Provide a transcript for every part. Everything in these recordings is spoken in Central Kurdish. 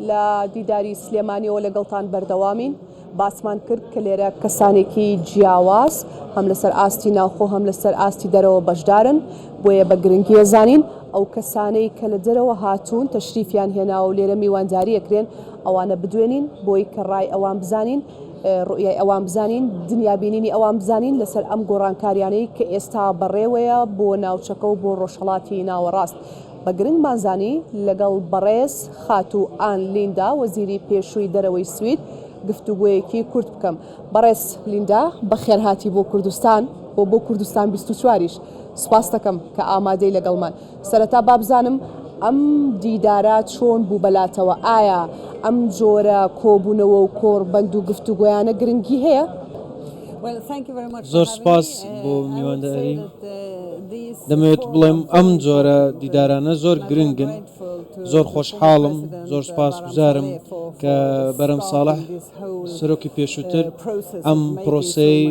لە دیداری سلێمانیەوە لەگەڵتان بەردەوامین. باسمان کرد کە لێرە کەسانێکی جیاواز هەم لەسەر ئاستی ناوخۆ هەم لەسەر ئاستی دەرەوە بەشدارن، بۆیە بە گرنگی ئەزانین ئەو کەسانەی کە لە دەرەوە هاتوون تەشریفیان هێناوە و لێرە میوانداری ئەکرێن ئەوانە بدوێنین بۆی کە ڕای ئەوان بزانین، ڕوئیای ئەوان بزانین، دنیابینینی ئەوان بزانین لەسەر ئەم گۆڕانکاریانەی کە ئێستا بەڕێوەیە بۆ ناوچەکە و بۆ ڕۆژهەڵاتی ناوەڕاست. بە گرنگمان زانی لەگەڵ بەڕێز خاتوو ئان لیندا وەزیری پێشووی دەرەوەی سوید گفتوگۆیەکی کورت بکەم. بەڕێز لیندا بەخێرهاتی بۆ کوردستان و بۆ کوردستان 24 یش. سوپاستەکەم کە ئامادەی لەگەڵمان. سەرەتا با بزانم ئەم دیدارە چۆن بوو بەلاتەوە؟ ئایا ئەم جۆرە کۆبوونەوە و کۆڕبەند و گفتوگۆیانە گرنگی هەیە؟ زۆر سوپاس بۆ میوانداری. دەمەوێت بڵێم ئەم جۆرە دیدارانە زۆر گرنگن، زۆر خۆشحاڵم، زۆر سوپاسگوزارم کە بەرەم ساڵح سەرۆکی پێشووتر ئەم پرۆسەی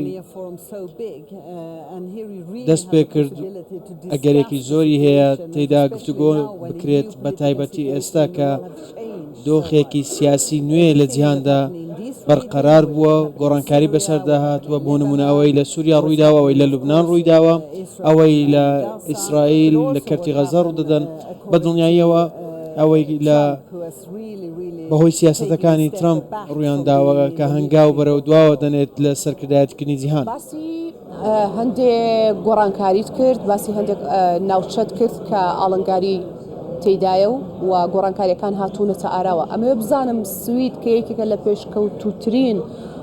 دەست پێکرد، ئەگەرێکی زۆری هەیە تێیدا گفتوگۆ بکرێت، بەتایبەتی ئێستا کە دۆخێکی سیاسی نوێ لە جیهاندا بەرقەرار بووە، گۆڕانکاری بەسەردا هاتووە، بۆ نموونە ئەوەی لە سووریا ڕوویداوە، ئەوەی لە لوبنان ڕوویداوە، ئەوەی لە ئیسرائیل لە کەرتی غەزە ڕوودەدەن، بە دڵنیاییەوە ئەوەی لە بەهۆی سیاسەتەکانی ترەمپ ڕوویانداوە کە هەنگاو بەرەو دواوە دەنێت لە سەرکردایەتیکردنی جیهان. باسی هەندێ گۆڕانکاریت کرد، باسی هەندێک ناوچەت کرد کە ئاڵنگاری تێیدایە و و گۆڕانکارییەکان هاتوونەتە ئاراوە. ئەمەوێ بزانم سوید کە یەکێکە لە پێشکەوتووترین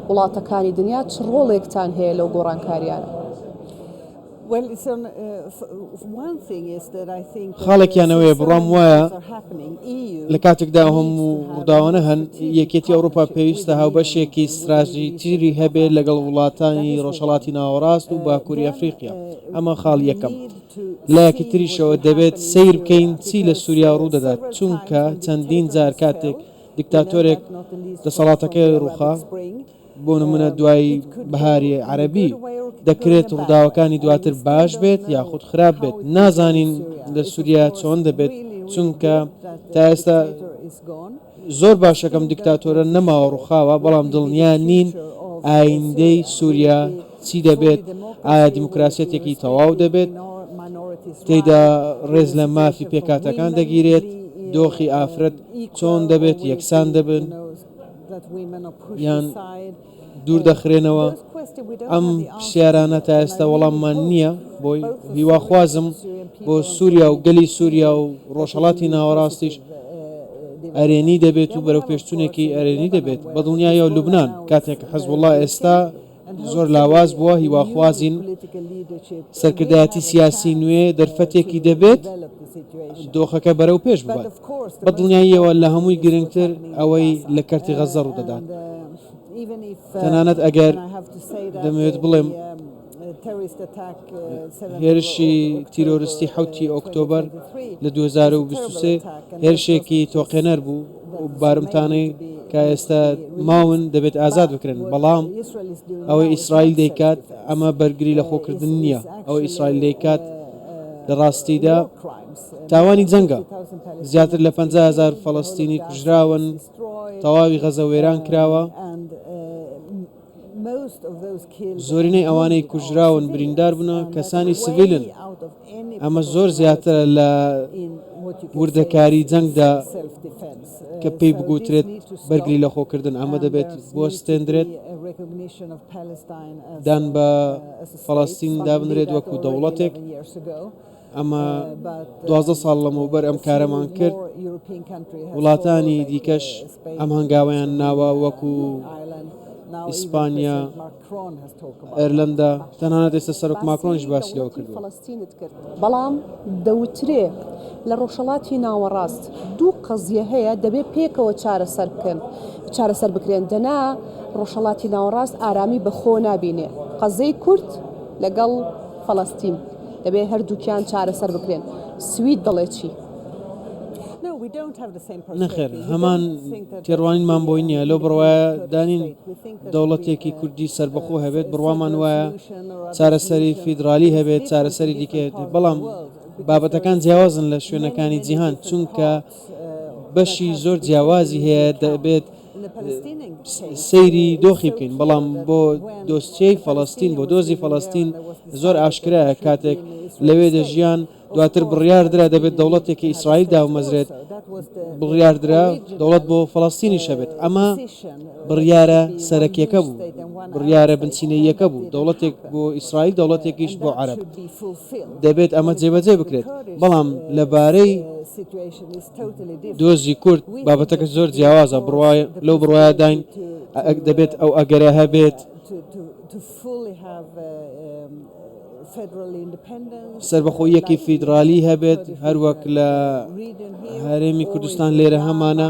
وڵاتەکانی دنیا چ ڕۆڵێکتان هەیە لەو گۆڕانکارییانە؟ خاڵێکیان ئەوەیە بڕوام وایە لە کاتێکدا ئەو هەموو ڕووداوانە هەن، یەکێتی ئەوروپا پێویستە هاوبەشێکی ستراتیژی هەبێت لەگەڵ وڵاتانی ڕۆژهەڵاتی ناوەڕاست و باکووری ئەفریقیا، ئەمە خاڵی یەکەم. لایەکی تریشەوە دەبێت سەیر بکەین چی لە سووریا ڕوودەدات، چونکە چەندین جار کاتێک دیکتاتۆرێک دەسەڵاتەکەی ڕووخا، بۆ نمونە دوای بەهاری عەرەبی، دەکرێت ڕووداوەکانی دواتر باش بێت یاخود خراپ بێت، نازانین لە سوریا چۆن دەبێت، چونکە تا ئێستا زۆر باشە کەم دیکتاتۆرە نەماوە ڕووخاوە، بەڵام دڵنیا نین ئایندەی سوریا چی دەبێت، ئایا دیموکراسیەتێکی تەواو دەبێت تێیدا ڕێز لە مافی پێکهاتەکان دەگیرێت، دۆخی ئافرەت چۆن دەبێت، یەکسان دەبن؟ یان دوور دەخرێنەوە؟ ئەم پرسیارانە تا ئێستا وەڵاممان نییە بۆی، هیواخوازم بۆ سووریا و گەلی سووریا و ڕۆژهەڵاتی ناوەڕاستیش ئەرێنی دەبێت و بەرەوپێشچوونێکی ئەرێنی دەبێت. بەدڵنیاییەوە لوبنان کاتێک حزبوڵڵا ئێستا زۆر لاواز بووە، هیواخوازین سەرکردایەتی سیاسی نوێ دەرفەتێکی دەبێت دۆخەکە بەرەو پێش ببات. بە دڵنیاییەوە لە هەمووی گرنگتر ئەوەی لە کەرتی غەززە ڕوودەدات. تەنانەت ئەگەر دەمەوێت بڵێم هێرشی تیرۆرستی حەوتی ئۆکتۆبەر لە 2023 هێرشێکی تۆقێنەر بوو و بارمتانەی کە ئێستا ماون دەبێت ئازاد بکرێن، بەڵام ئەوەی ئیسرائیل دەیکات ئەمە بەرگری لە خۆکردن نییە، ئەوەی ئیسرائیل دەیکات لە ڕاستیدا تاوانی جەنگە، زیاتر لە 50 هەزار فەڵەستینی کوژراون، تەواوی غەزە وێران کراوە. زۆرینەی ئەوانەی کوژراون بریندار بوون کەسانی سڤیلن، ئەمە زۆر زیاترە لە وردەکاری جەنگدا کە پێی بگوترێت بەرگری لە خۆکردن، ئەمە دەبێت بوەستێندرێت، دان بە فەڵەستین دابنرێت وەکو دەوڵەتێک. ئەمە 12 ساڵ لەمەوبەر ئەم کارەمان کرد، وڵاتانی دیکەش ئەم هەنگاوەیان ناوە وەکو ئیسپانیا، ئێرلەندا، تەنانەت ئێستا سەرۆک ماکرۆنیش باسی لەوە کردووە. فەڵەستینت کرد، بەڵام دەوترێ لە ڕۆژهەڵاتی ناوەڕاست دوو قەزیە هەیە دەبێ پێکەوە چارەسەر بکەن چارەسەر بکرێن دەنا ڕۆژهەڵاتی ناوەڕاست ئارامی بەخۆوە نابینێ قەزیەی کورد لەگەڵ فەڵەستین. دەبێ هەردووکیان چارەسەر بکرێن. سوید دەڵێ چی؟ نەخێر، هەمان تێڕوانینمان بۆی نییە، لەو بڕوایەدا نین دەوڵەتێکی کوردی سەربەخۆ هەبێت، بڕوامان وایە چارەسەری فیدرالی هەبێت، چارەسەری دیکە هەبێت، بەڵام بابەتەکان جیاوازن لە شوێنەکانی جیهان، چونکە. بەشی زۆر جیاوازی هەیە دەبێت سەیری دۆخی بکەین، بەڵام بۆ دۆسیەی فەڵەستین، بۆ دۆزی فەڵەستین زۆر ئاشکرایە کاتێک لەوێ دەژیان، دواتر بڕیاردرا دەبێت دەوڵەتێکی ئیسرائیل دابمەزرێت، بڕیاردرا دەوڵەت بۆ فەڵەستینیش هەبێت، ئەمە بڕیارە سەرەکیەکە بوو، بڕیارە بنچینەییەکە بوو، دەوڵەتێک بۆ ئیسرائیل، دەوڵەتێکیش بۆ عەرەب، دەبێت ئەمە جێبەجێ بکرێت، بەڵام لەبارەی دۆزی کورد بابەتەکە زۆر جیاوازە، لەو بڕوایەداین دەبێت ئەو ئەگەرە هەبێت، سەربەخۆییەکی فیدرالی هەبێت هەروەک لە هەرێمی کوردستان لێرە هەمانە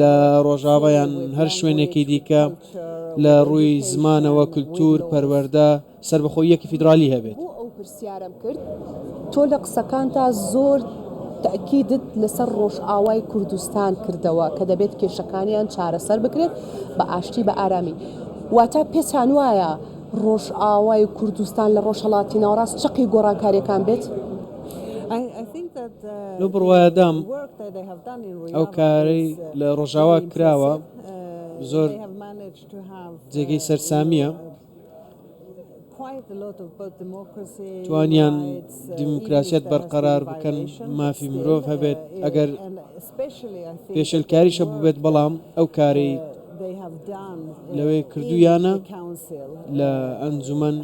لە ڕۆژاوا یان هەر شوێنێکی دیکە لە ڕووی زمانەوە کللتور پەروەردە سەربەخۆییەکی فیدرالی هەبێت. بۆ ئەو پرسیارەم کرد تۆ لە قسەکانتا زۆر تەئکیدت لەسەر ڕۆژئاوای کوردستان کردەوە کە دەبێت کێشەکانیان چارەسەر بکرێت بە ئاشتی بە ئارامی واتا پێتان وایە ڕۆژئاوای کوردستان لە ڕۆژهەڵاتی ناوەڕاست چەقی گۆڕانکاریەکان بێت؟ لەو بڕوایەدام ئەو کارەی لە ڕۆژاوا کراوە زۆر جێگەی سەرسامییە. توانیان دیموکراسیەت بەرقەرار بکەن، مافی مرۆڤ هەبێت، ئەگەر پێشێلکاریش هەبووبێت، بەڵام ئەو کارەی لەوێ کردوویانە لە ئەنجومەن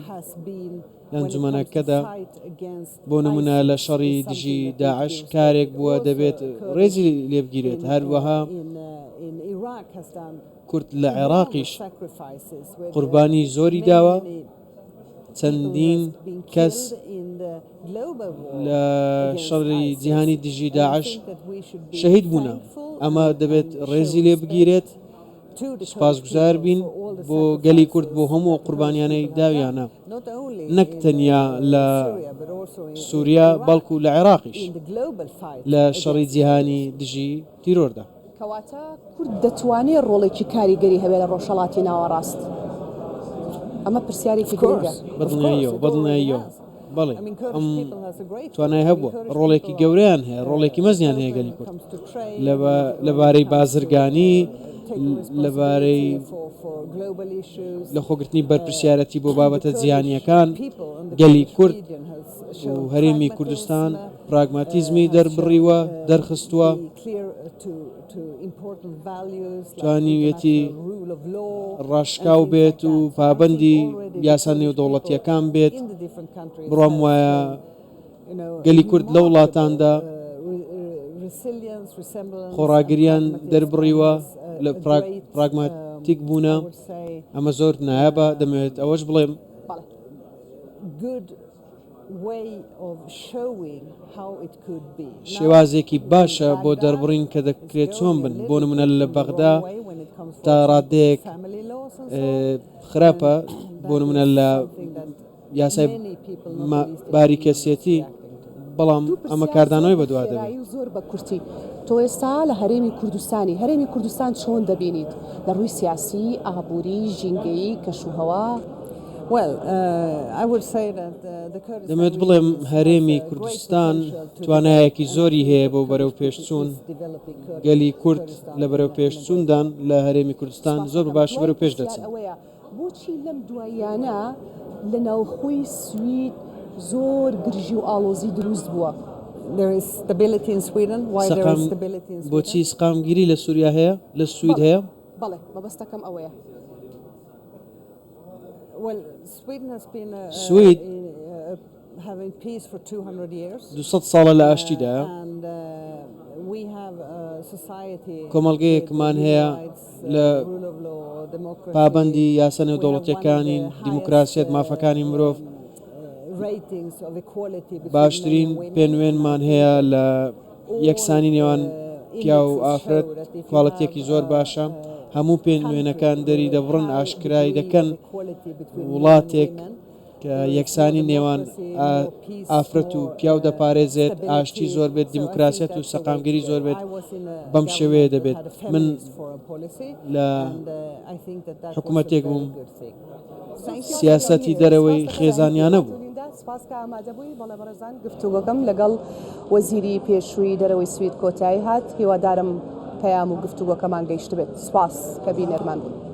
لە ئەنجومەنەکەدا بۆ نمونە لە شەڕی دژی داعش کارێک بووە دەبێت ڕێزی لێبگیرێت هەروەها کورد لە عێراقیش قوربانی زۆری داوە، چەندین کەس لە شەڕی جیهانی دژی داعش شەهید بوونە، ئەمە دەبێت ڕێزی لێ بگیرێت، سوپاسگوزار بین بۆ گەلی کورد بۆ هەموو ئەو قوربانیانەی داویانە، نەک تەنیا لە سووریا بەڵکو لە عێراقیش لە شەڕی جیهانی دژی تیرۆردا. کەواتە کورد دەتوانێ ڕۆڵێکی کاریگەری هەبێ لە ڕۆژهەڵاتی ناوەڕاست؟ ئەمە پرسیارێکی گرنگە. بەدڵنیاییەوە، بەدڵنیاییەوە، بەڵێ، ئەم توانای هەبووە، ڕۆڵێکی گەورەیان هەیە، ڕۆڵێکی مەزنیان هەیە گەلی کورد لەبارەی بازرگانی، لەبارەی لەخۆگرتنی بەرپرسیارەتی بۆ بابەتە جیهانییەکان، گەلی کورد و هەرێمی کوردستان پراگماتیزمی دەربڕیوە، دەرخستووە، توانیویەتی ڕاشکاو بێت و پابەندی یاسا نێودەوڵەتییەکان بێت، بڕوام وایە گەلی کورد لە وڵاتاندا خۆڕاگریان دەربڕیوە، لە پراگماتیک بوونە، ئەمە زۆر نایابە، دەمەوێت ئەوەش بڵێم. شێوازێکی باشە بۆ دەربڕین کە دەکرێت چۆن بن، بۆ نمونە لە بەغدا تا ڕادەیەک خراپە، بۆ نمونە لە یاسای باری کەسێتی، بەڵام دوو ئەمە پرسیار زۆر کاردانەوەی بە بەدوا دەبێت. خێرایی و زۆر بە کورتی، تۆ ئێستا لە هەرێمی کوردستانی، هەرێمی کوردستان چۆن دەبینیت لە ڕووی سیاسی، ئابووری، ژینگەیی، کەشوهەوا؟ دەمەوێت بڵێم هەرێمی کوردستان توانایەکی زۆری هەیە بۆ بەرەوپێشچوون، گەلی کورد لە بەرەوپێشچووندان لە هەرێمی کوردستان سوپاس زۆر بە دەکەم. باشی دوایین بەرەو پێش پرسیار دەچن. ئەوەیە بۆچی لەم دواییانە لە ناوخۆی سوید زۆر گرژی و ئاڵۆزی دروست بووە؟ سەقام بۆچی سقامگیری لە سووریا هەیە لە سوید بەڵێ هەیە؟ بەڵێ مەبەستەکەم ئەوەیە. سوید 200 ساڵە لە ئاشتیدایە. کۆمەڵگەیەکمان هەیە لە پابەندی یاسا نێودەوڵەتییەکانین، دیموکراسیەت، مافەکانی مرۆڤ، باشترین پێنوێنمان هەیە لە یەکسانی نێوان پیاو و ئافرەت کواڵێتیەکی زۆر باشە، هەموو پێنوێنەکان دەری دەبڕن ئاشکرای دەکەن وڵاتێک کە یەکسانی نێوان ئافرەت و پیاو دەپارێزێت، ئاشتی زۆر بێت، دیموکراسیەت و سەقامگیری زۆر بێت، بەم شێوەیە دەبێت. من لە حکومەتێک بووم سیاسەتی دەرەوەی خێزانیانە بوو. سپاس کە ئامادە بووی. بەڵێ بەڕێزان گفتوگۆکەم لەگەڵ وەزیری پێشووی دەرەوەی سوید کۆتایی هات. هیوادارم. پەیام و گفتوگۆکەمان گەیشتبێت. سوپاس کە بینەرمان بوون.